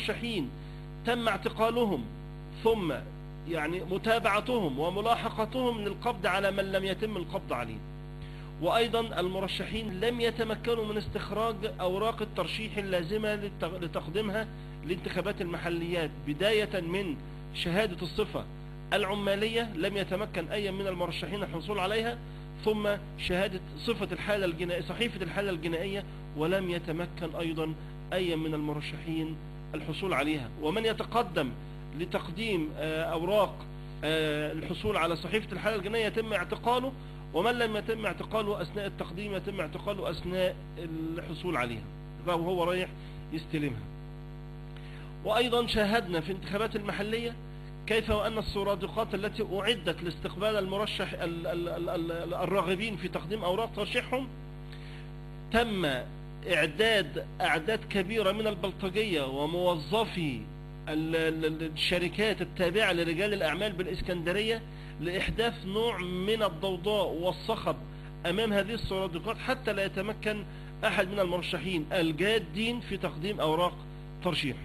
المرشحين تم اعتقالهم ثم يعني متابعتهم وملاحقتهم للقبض على من لم يتم القبض عليه. وأيضا المرشحين لم يتمكنوا من استخراج أوراق الترشيح اللازمة لتقديمها لانتخابات المحليات، بداية من شهادة الصفة العمالية لم يتمكن أي من المرشحين الحصول عليها، ثم شهادة صفة الحالة الجنائية صحيفة الحالة الجنائية، ولم يتمكن أيضا أي من المرشحين الحصول عليها. ومن يتقدم لتقديم أوراق الحصول على صحيفة الحالة الجنائية يتم اعتقاله، ومن لم يتم اعتقاله أثناء التقديم يتم اعتقاله أثناء الحصول عليها وهو رايح يستلمها. وأيضا شاهدنا في انتخابات المحلية كيف وأن السرادقات التي أعدت لاستقبال المرشح الراغبين في تقديم أوراق ترشيحهم تم إعداد أعداد كبيرة من البلطجية وموظفي الشركات التابعة لرجال الأعمال بالإسكندرية لإحداث نوع من الضوضاء والصخب أمام هذه السرادقات، حتى لا يتمكن أحد من المرشحين الجادين في تقديم أوراق ترشيح.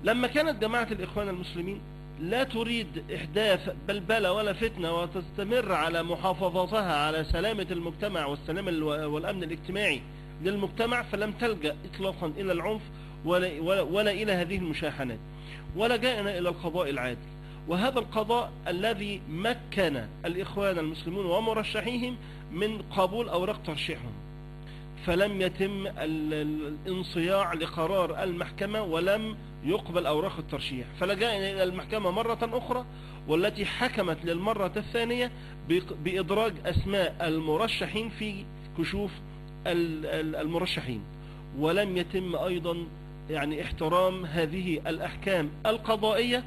لما كانت جماعة الإخوان المسلمين لا تريد إحداث بلبلة ولا فتنة وتستمر على محافظتها على سلامة المجتمع والسلام والأمن الاجتماعي للمجتمع، فلم تلجأ إطلاقا إلى العنف ولا إلى هذه المشاحنات، ولا جاءنا إلى القضاء العادل. وهذا القضاء الذي مكن الإخوان المسلمون ومرشحيهم من قبول أوراق ترشيحهم، فلم يتم الانصياع لقرار المحكمة ولم يقبل أوراق الترشيح، فلجأنا إلى المحكمة مرة أخرى والتي حكمت للمرة الثانية بإدراج أسماء المرشحين في كشوف المرشحين، ولم يتم أيضا يعني احترام هذه الأحكام القضائية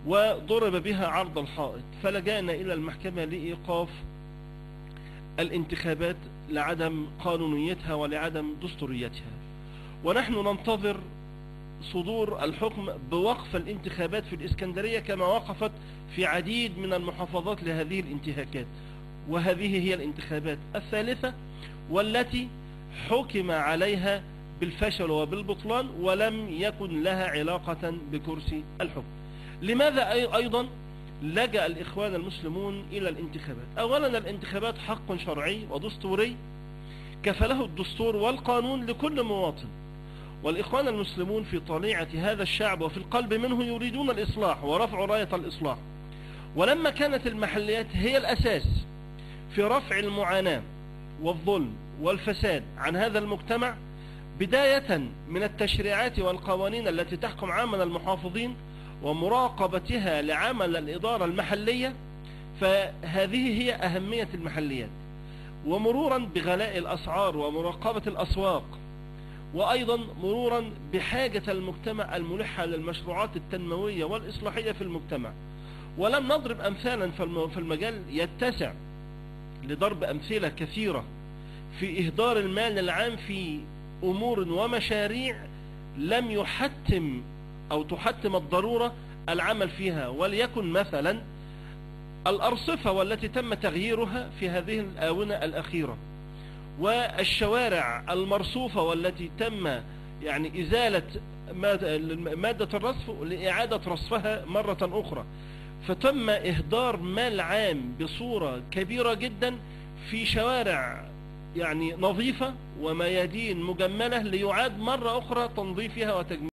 وضرب بها عرض الحائط، فلجأنا إلى المحكمة لإيقاف الانتخابات لعدم قانونيتها ولعدم دستوريتها. ونحن ننتظر صدور الحكم بوقف الانتخابات في الإسكندرية كما وقفت في عديد من المحافظات لهذه الانتهاكات. وهذه هي الانتخابات الثالثة والتي حكم عليها بالفشل وبالبطلان ولم يكن لها علاقة بكرسي الحكم. لماذا أيضا لجأ الإخوان المسلمون إلى الانتخابات؟ أولا الانتخابات حق شرعي ودستوري كفله الدستور والقانون لكل مواطن، والإخوان المسلمون في طليعة هذا الشعب وفي القلب منه يريدون الإصلاح ورفع راية الإصلاح. ولما كانت المحليات هي الأساس في رفع المعاناة والظلم والفساد عن هذا المجتمع، بداية من التشريعات والقوانين التي تحكم عمل المحافظين ومراقبتها لعمل الإدارة المحلية، فهذه هي أهمية المحليات، ومرورا بغلاء الأسعار ومراقبة الأسواق، وأيضا مرورا بحاجة المجتمع الملحة للمشروعات التنموية والإصلاحية في المجتمع. ولم نضرب أمثالا في المجال يتسع لضرب أمثلة كثيرة في إهدار المال العام في أمور ومشاريع لم يحتم أو تحتم الضرورة العمل فيها، وليكن مثلا الأرصفة والتي تم تغييرها في هذه الآونة الأخيرة، والشوارع المرصوفة والتي تم يعني إزالة مادة الرصف لإعادة رصفها مرة أخرى، فتم إهدار مال عام بصورة كبيرة جدا في شوارع يعني نظيفة وميادين مجملة ليعاد مرة أخرى تنظيفها وتجميلها.